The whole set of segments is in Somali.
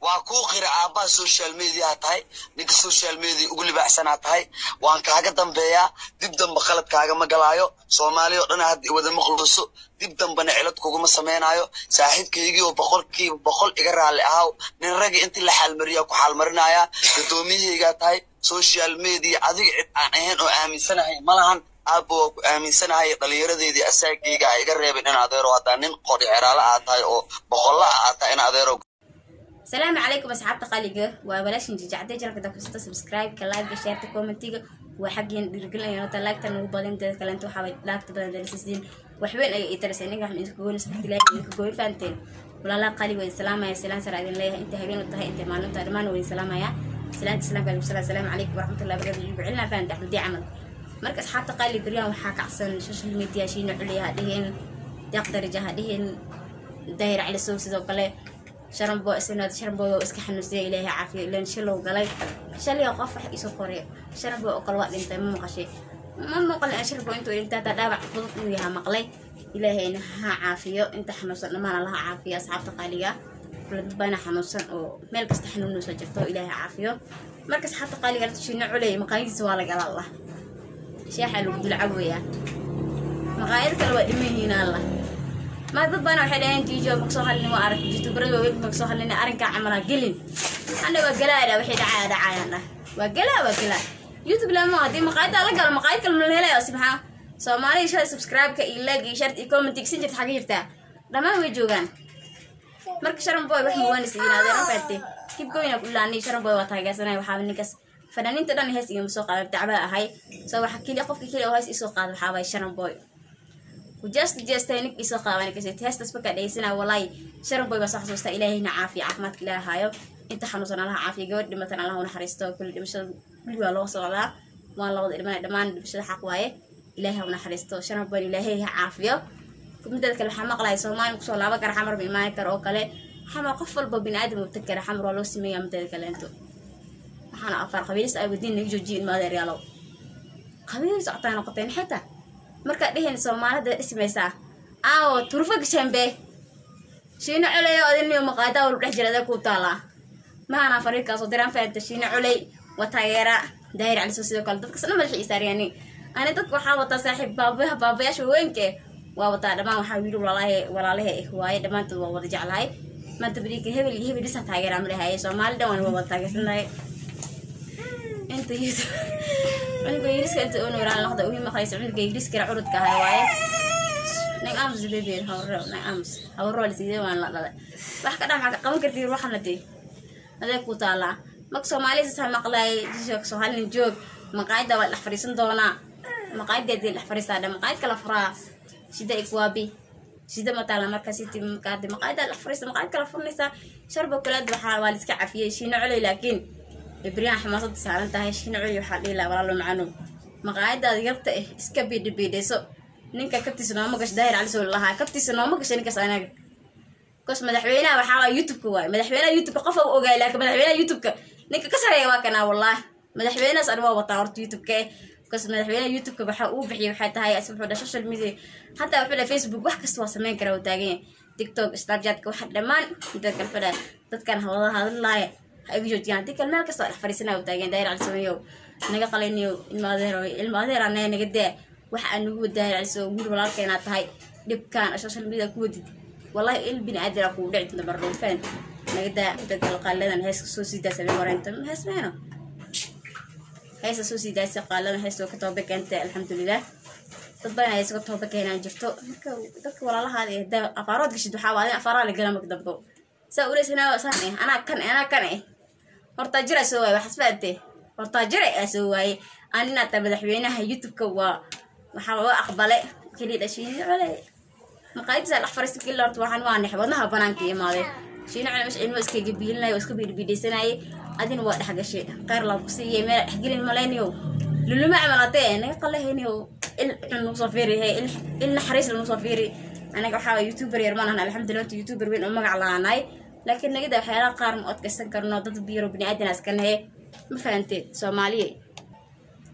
Waa kuu qira aabbaha social media tahay, ninka social media ugu libaaxsanaa tahay. Waan kaaga dambeeyaa, dib dambe khalad kaagama galaayo. Soomaaliya oo dhan hadda wada maqluuso, dib dambena cilad kuguma samaynayo. Saaxiibkaygii oo 100% iga raalli ahaw. Nin ragga intii la xaalmariyaa ku xaalmarinayaa, guddoomiyahaygaa tahay. Social media adiga cid aan ahayn oo aaminsanahay ma lahan. Aabba, waa ku aaminsanahay. Dhallinyaradeedii asaagayga ha iga reebin in adeero. Haddaa nin qodhi ceraala aad tahay oo boqolla aad tahay, in adeero. Asalaamu calaykum asxaabta qaaliga, waa walaashin Jijacday. Channelka dakusata subscribe-ka, like-ka, share-ta, comment-iga waa xaggeen dhiirigelinaya. Nota like-ta nagu badan dada kalenta waxaa like-ta badan dalisiisiin waxweyn ayay ii tarasay. Ninka waxaan idinka goyn sabti like idinka goyn, fahanteen? Walaalaha qaaliga, waa idin salaamaya. Salaan sare idin leeyahay, inta habeen u tahay, inta maalin tahay, dhammaan waa idin salaamaya. Salaanta islaamka alaikum salaam. Asalaamu calaykum waraxmatullahi wabarakatuh. Igu celinaa, fahante? Axmedii camal. Marka asxaabta qaaliga, beryahan waxaa kacsan social media. Shiina Culey ha dhihin, Deeq Daraja ha dhihin, Daahir Cali Sow, sidoo kale Sharanbo isna. Sharanbo waa iska xanuunsaya, Ilaahay caafiyo. Ilaan shalow galay shalay qof wax isoo qoray, Sharanbo oo kale waa dhintay. Ma maqashay? Ma maqlin Sharanbo intuu dhintay, hataa dhaawac fudud inuu yahaa maqlay. Ilaahayna ha caafiyo, inta xanuunsan dhammaan Allaha caafiyo. Asxaabta qaaliga, dad baana xanuunsan oo meel kasta xanuun soo jirto, Ilaahay caafiyo. Marka asxaabta qaaliga, Shiina Culey maqaayadiisa waa laga Allah sheexa lagu dul cabayaa, maqaayad kale waa dhiman yihiin. Allah ma dad baana waxay dhaheen Tijo ma kasoo hadlin, waa arag youtuberada waaweyn ma kasoo hadlin arrinkaa camalaa gelin. Anna waa galaa dha, waxay dhacaya dhacayaan dhah, waa galaa, waa galaa. YouTube lama haddii maqaayadda la galo, maqaayad kale ma la helayo. Si maxaa Soomaalida shalay subscribe-ka iyo like iyo share iyo comment igsan jirta xagga jirtaa, dhammaan way joogaan. Marka Sharan Boy wax muwaanisa yirahdeen, afaarte keep going ku ilaanay. Sharan Boy waa taageersanay. Waxaa ninkaas fanaaniinta dhan hees igama soo qaada, dacba ahay. So waxa kaliya, qofka kaliya oo hees isoo qaada waxaa waay Sharan Boy. Just nin isoo qaada ninkaas heestaas markaa dhegeysanaa, wallahi Sharan Boy baa soo xasuusta. Ilaahayna caafiya, caafimaadka Ilaahay haayo, inta xanuunsan Allaha caafiya, gabadh dhimatan Allah u naxariisto. Kulli dhimashada guri waa loo socdaa, waan la wada dhimanay dhammaan, dhimashada xaq waaye. Ilaahay ha u naxariisto Sharan Boy, Ilaahay ha caafiyo. Mideeda kale waxaa maqlaya Soomaali kusoo laaban kara, Xamar ma imaan karo oo kale. Xamar qof walba bini aadam uu tagi kara, Xamar waa loo sameeyaa. Mideeda kaleento waxaana afaar qabiilis ay wadiin naga joojiyo, ilma adeeryaalow, qabiil socotaa noqoteen. Xitaa markaad dheheen Soomaalida dhismaysaa, aawo turfo gashanbe Shiino Culey oo adiniyo maqaayada wal dhex jira adeeg ku taalaa maana fariinkaasoo diraan, fahamta? Shiino Culey waa taageera, Daahir Cali sidoo kale, dadkas dhan madaxa isaariyani. Ani dadka waxaa wataa saaxiib baabaha, baabayaasha waaweynke waa wataa dhammaan. Waxaa wiil walaalahe, walaalahe waaye, dhammaantood waa wada jeclahay. Maanta beriika hebel iyo hebel bisa taageeraa ma dhahaye, Soomaali dhan waan wada taageersanahay. Inta YouTube cunuga yariska inta uu nooraan noqda uhi maqlaysa, cunuga yariska curudka ahay waaye. Nag aamus baby, hawro nag aamus, hawro la siiyay waan la dhalay. Wax ka dhan maxaa ka qaban kartiin? Waxana dee adeeg ku taalaa. Marka Soomaalida saa maqlay joog Soomaalina joog, maqaayadda waa dhex fadhiisan doonaa, maqaayadeedii dhex fadhiistaa dha, maqaayad kala furaa sida ikwabi sida mataala. Marka city makaadi maqaayadda dhex fadhiista, maqaayad kala furanaysaa. Sharbo kaleed waxaa waa la iska cafiyey Shiino Culey, laakiin ibriyaan xamaasada saaran tahay Shiino Culey. Waxaa dhihi lahaa, walaalo macano, maqaayadaada yarta eh iska biidhibiidhayso. Ninka kabtiisa nooma gasho, Daahir Cali soo lahaa kabtiisa nooma gasho ninkaas anaga kos. Madaxweynaha waxaa waa YouTube-ka waaye, madaxweynaha YouTube-ka qof u ogaay, laakiin madaxweynaha YouTube-ka ninka ka sareeya waa kanaa. Wallahi madaxweynahaas ani waa wataa horta YouTube-ka eh kos. Madaxweynaha YouTube-ka waxa uu bixiyay waxay tahay as wuxuu dhahay social media, hataa wuxuu dhahay Facebook, wax kasta waa sameyn karaa, uu taagan yahay TikTok, Snapchat-ka, waxa dhammaan. Midda kale wuxuu dhahay dadkan hawada hadlaaya ha igu joojiyaan, haddii kale meel kasta waa dhex fadhiisanaya, uu taagan. Daahir Cali Sameeyow naga qalayniyo, ilma adeer, ilma adeer anaya, naga daa waxa aan nagu wadaayay. Cali Soo wiil walaalkeenaa tahay, dhibkaan social media ku wadid, wallahi il bini aadan kugu dhici doonta mar dhow, faan? Naga daa. Midda kale qaaladan heeska soo sii daasay horeynta, hees meeno heesa soo sii daasay qaaladan, heesta ka tooba keentay, alxamdulilah. Dad badan ayaa isaga tooba keenaan jirto. Marka dadka walaalahaada eh hadaa afaarood gashid, waxaa waa afaaraa la gala. Marka dambo saa uleysanaa saan eh, anaa kan eh, anaa kan eh, hortaa jira soo waaye, waxaas fahamtee? Hortaa jira aa soo waaye. Anina taa madaxweynaha YouTube-ka waa waxaa loo aqbale keliya dhashiin Cole maqaayadiisa dhex fariista keliya. Horta waxaan waa nex wadnaha banaanka imaaday. Shiina Cole meesha ilmo iskaga biilinaya oo iska biidhbiidhaysanayay, adina waa dhex gashay. Kheyr la ku siiyay, meel dhexgelin malaynayo luluma camalatee naga qalahaynayo. Il xun nagu soo fiirihay, il naxariis nagu soo fiiri. Anaga waxaa waye youtuber yar ma nahan, alxamdulillah, horta youtuber weyn oo magac lahaanahay, laakiin nagada waxyaalaha qaar ma odkaysan karno, dad biyaro bini aadan iska nahe, ma fahanteed Soomaaliye?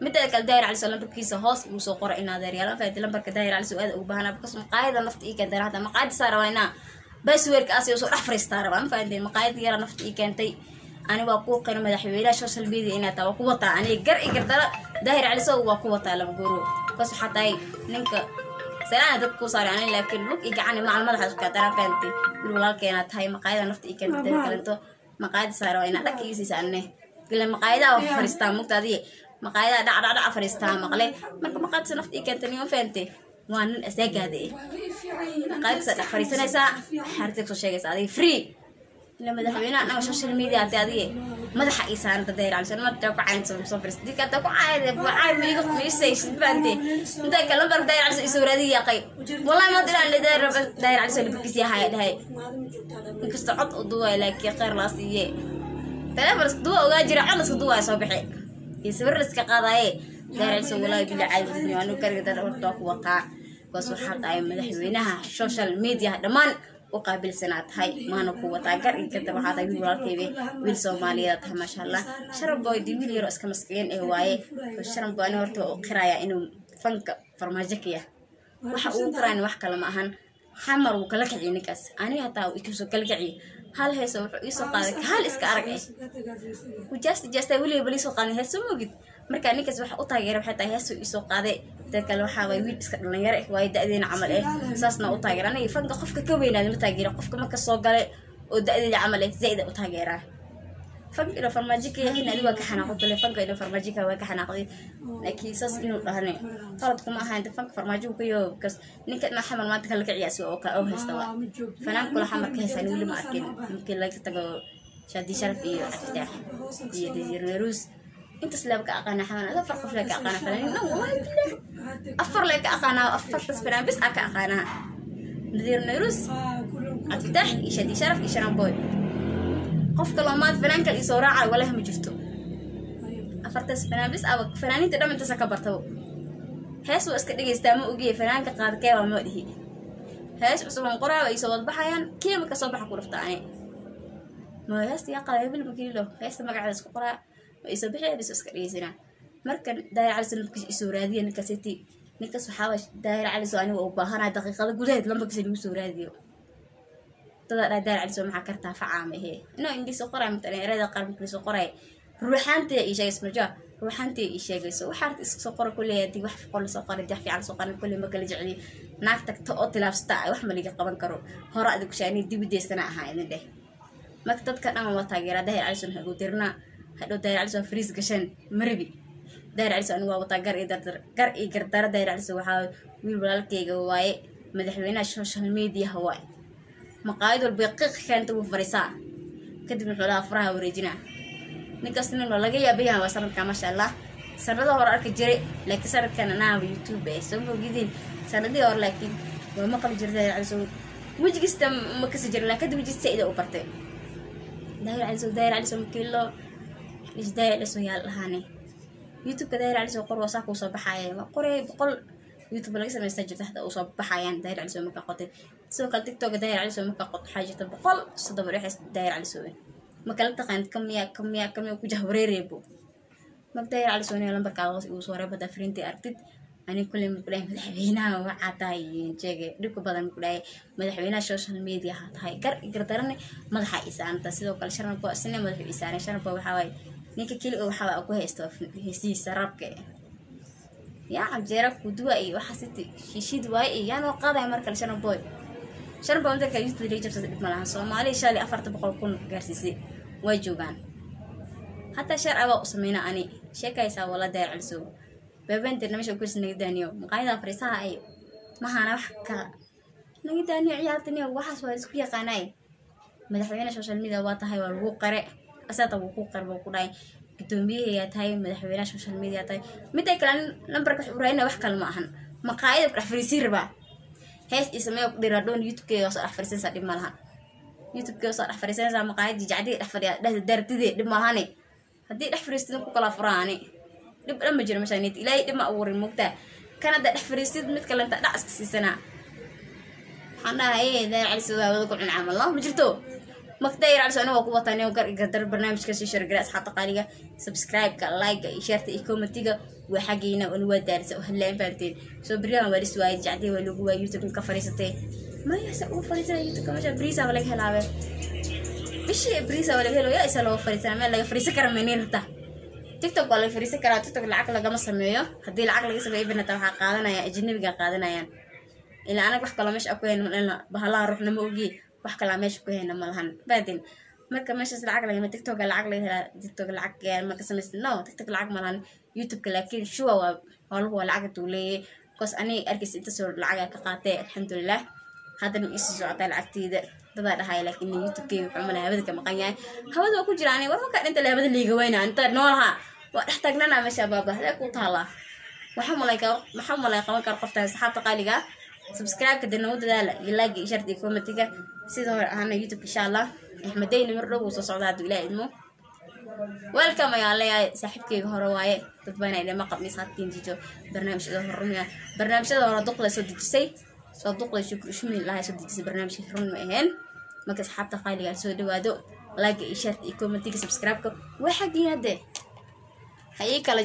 Midda kale Daahir Cali soo lambarkiisa hoos igu soo qora in adeeryaal, ma fahanteed? Lambarka Daahir Cali soo aad ugu baahanaa because maqaayada nafta ii keentay, hata maqaayada saara waa inaa Basweerka aas soo dhex fariistaa rabaa, ma fahanteen? Maqaayad yara nafta ii keentay. Ani waa kuu qiro madaxweynaha social media inaad taa, waa ku wataa aniga gar i gardara. Daahir Cali Sow waa ku wataa laba gooro kaas. Waxaa tahay ninka salaana dad kuu saaray ani, laakiin lug i gacan macal madaxa isku daraa, fahantay? Wiil walaalkeenaa tahay. Maqaayada nafta ii keentay dad kalento maqaayada saara, waa inaa dhag ii siisa anne ila maqaayadaha waa fariistaa mugta adiga, maqaayadaha dhac dhac dhac fariistaa maqle. Marka maqaayadsa nafta ii keentay niyo, fahantay? Waa nin asaagaada eh, maqaayadsa dhex fariisanaysaa, xaartay kusoo sheegaysa adiga free ila madaxweynaha anaga social media hadii adiga madaxa ii saaranta. Daahir Cali Sow marta ku caynsa soo fariis dika ta ku caayde caay miiga miisay fahantay? Inta kale lambar Daahir Cali Sow isoo raadiya yaqay, wallahi ma diraan le Daahir Cali Sow labarkiisa yahay dhahay, inkastoo cod u duway, laakiin khayr laa siiye telefoon iska duwa ogaa jira, cod iska duwaya soo bixi iyo sawir la iska qaadaye. Daahir Cali Sow wallahi bila caadi anu kariga dad horta ku wataa kaas. Waxaa tahay madaxweynaha social media dhammaan u qaabilsanaa tahay, maana ku wataa gar iyo kadab. Waxaa tahay wiil walaalkaybe, wiil Soomaaliyeed tahay, maasha Allah. Sharaf Boy dii wiil yaroo iska maskiin eh waaye. Sharaf Boy ani horta u qiraaya inuu fanka farmaajo ka yahay. Waxa uu qirayna wax kale ma ahan, xamar wuu kala kiciyay ninkaas. Aniga hataa uu ikasoo kala kiciyay hal heeso wuxuu iisoo qaaday hal iska arag eh ku jaasta jaasta weliba bal iisoo qaaday heeso moogid. Marka ninkaas waxa u taageera waxay tahay heeso iisoo qaaday. Dad kale waxaa waay wiil iska dhalinyaro eh waaye, da-deena camal eh, saasna u taageera. Aniga fanka qofka ka weynaada ma taageera, qofka marka soo galay oo da-deeda camal eh zaid u taageeraa. Fanka inuu farmaajo ka yahay adi waa ka xanaaqo kale, fanka inuu farmaajo ka waa ka xanaaqday, laakiin saas inuu dhahne qalad kuma ahayn. Fanka farmaajo ka yaho kas ninka dhinac xamar maanta kala kiciya si oo ka oo haysta waa fanaan kula xamar ka haysan weli ma arkin. Markii laga tago Shaadi Sharaf iyo Cabdifitaax iyo Dasiir Neruus, intaas leeba ka aqaana xamar. Afar qof lee ka aqaana fanaan dhan, wallahi billah afar lee ka aqaanaa, afartas fanaan bis aa ka aqaanaa: Nadiir Neruus, Cabdifitaax iyo Shaadi Sharaf iyo Sharan Boy. Qof kaloo maanta fanaan kale isoo raacayo walahi ma jirto. Afartaas fanaan bis aba fanaaniinta dhan intaasa ka bartabo. Hees waa iska dhegeystaa, ma ogiye fanaanka qaadkee waa ma dhihi. Hees cusub aan qoraa ay soo wadbaxayaan kiima ka soo baxa ku dhafta ani ma heesta yaa qaada hebel makiilo, heesta magaceeda isku qoraa ma isoo bixiya bis iska dhegeysanaa. Marka Daahir Cali Sow lambarkiisa isoo raadiya ninkaasiti. Ninkaas waxaa waay Daahir Cali Sow aniga u baahanahay daqiiqada gudaheed lambarkiisa lagu soo raadiyo. Dadaa dhaa Daahir Cali Sow maxaa kartaa facaama ehe inoo ingiliis soo qoray matalan erayada qaar markii soo qoray ruuxaantee ii sheegayso maja ruuxaantee ii sheegayso waxaa arta iska soo qora kulley. Haddii wax qol soo qoray wax fiican soo qoray kulley ma kala jecli. Naag tagta oo tilaabsata ay wax ma liga qaban karo hore adigu shaani dibideystana ahaa idin dheh. Marka dadka dhan waa taageeraa. Daahir Cali Sow hagu dirnaa hadhow Daahir Cali Sow fariis gashan maribi. Daahir Cali Sow anigu waa wataa gar iyo dardar, gar iyo gardara. Daahir Cali Sow waxaa wiil walaalkayga waaye, madaxweynaha social media waaye. Maqaayad walba qiiq keenta wuu fariisaa, kadib wuxuu lahaa furaha wareejinaa. Ninkaas nin waa laga yaabayahan waa sanadka, maasha Allah. Sanado hore arki jiray, laakiin sanadkan anaaba YouTube eh soo moogidin. Sanadihii hore laakiin waa maqli jiray Daahir Cali Sow, wejigiista ma kasi jirin, laakiin kadib wejigiisa saida u bartay Daahir Cali Sow. Daahir Cali Sow makiilo is Daahir Cali Sow yaa lahaane YouTube-ka Daahir Cali Sow qor, waa saa kuu soo baxaaya. Waa qoray 100 YouTube laga samaysta jirta hataa uu soo baxayaan Daahir Cali Sow markaa qotay. Sidoo kale TikTok Daahir Cali Sow markaa qot waxaa jirta 130 dhexeys Daahir Cali Sow ma kala taqaanid kamiya kamiya kamiya ku jahwareereebo. Marka Daahir Cali Sow lambarkaada hoos igu soo reeb haddaa fariintii aragtid. Ani kulley ma kudhahay madaxweynaha waxaa tahay jeege dhibka badan, ma kudhahay madaxweynaha social media ha tahay gar gardarane madaxa isaaranta. Sidoo kale Sharmabo isna madaxu isaaran. Sharmabo waxaa waaye ninka keli oo waxaa waaye ku haysto heesihiisa rabka yaa canjeera kuduwa iyo waxa siti shishid waaye iyo yaa noo qaadaya. Mar kale Sharmaboy, Sharmaboy marka YouTube laga jabsada dhib ma lahan. Soomaaliya shalay 400,000 gaarsiisay way joogaan, hataa shar abaa u sameyna ani sheekaysaa wala. Daahir Cali Sow beebeynteedna meesha ku naga daaniyo maqaayada fariisaha ay mahana wax kala naga daaniyo ciyaartaniyo waxaas waa isku yaqaanaay. Madaxweyne social media waa tahay, waa lagu qare asaata wuu ku qare buu ku dhahay guddoomiyahayaa tahay, madaxweynaha social media tahay. Midda kale lambarka wax uraayna wax kale ma ahan, maqaayada ku dhex fariisiin rabaa hees iyo sameeyo ku dhiraa dhoon YouTube-keega soo dhex fariisanaysaa, dhib ma lahan. YouTube-keega soo dhex fariisanaysaa maqaayadii jacdiga dhex fadhiya dhexda daartidee, dhib ma lahane. Haddii dhex fariistid ku kala furaani dhib dhan ma jiro meeshaan. Ilaahay dhib ma abuurin moogtaa kan hadda dhex fariistid mid kale inta dhac iska siisanaa. Waxaan dhahay Daahir Cali Sow hawada ku cun camal ma jirto. Marka Daahir Cali Sow aniga waa ku wataa niyo gar gardar. Barnaamijka sii shargara asxaabta qaaliga, subscribe-ka, like-ka iyo share-ta iyo comment-iga waa xaggiina. Ani waa daarisa oo hadlaan fahanteen soo beryahan waa lis waayay jacdii waa lagu waayay YouTube ka fariisatay. Maya se ugu fariisana YouTube-ka meesha briisa waa laga helaabe. Bishii briisa waa laga helo, yaa isa looga fariisana meel laga fariisan kara maynin rabta. TikTok waa laga fariisan karaa, TikTok lacag lagama sameeyo. Haddii lacag laga sameeyo ibn hata waxaa qaadanaya ajnabiga qaadanayaan. Ilaa anaga wax kaloo meesha ku hayna malena, bahalaha ruuxna ma ogi, wax kalaa meesha ku hayna ma lahan baadin. Marka meeshaas lacag lagama, TikTok lacag laga helaa, TikTok lacag ma ka samaysta. No, TikTok lacag ma lahan. YouTube-ka laakiin shuwa waa howluhu waa lacag intuu leeyahay, because aniga arkaysa inta soo lacagaa ka qaatay, alxamdulilah. Haddana ma iisii socotaa lacagteyda. Dadaa dhahaya laakiin YouTube-keyga wuxuu malay hawada ka maqan yahay. Hawada waa ku jira aniga, war markaa dhinta le hawada liiga weyna inta noolaha waa dhex taagnana meesha baaba hadee ku taalaa. Waxaa malay maxaa malay qaban kara qoftaan. Asxaabta qaaliga, subscribe-ka dee nagu dadaala iyo like iyo share iyo comment-iga. Sida hore ahaana YouTube insha Allah Axmedeyna mar dhow wuu soo socdaa hadduu Ilaah idmo. Welcome ayaan leeyahay saaxiibkeyga hore waaye. Dad baana idama qabnis hadtiin jijo barnaamijyada hore rumiya, barnaamijyada hore duqla soo dejisay, soo duqla shukri shumi lahay soo dejisay, barnaamijka run ma ahayn. Marka asxaabta qaaliga soo dhawaado, like iyo share iyo comment-iga, subscribe-ka waa xaggiina dee ha ii kala.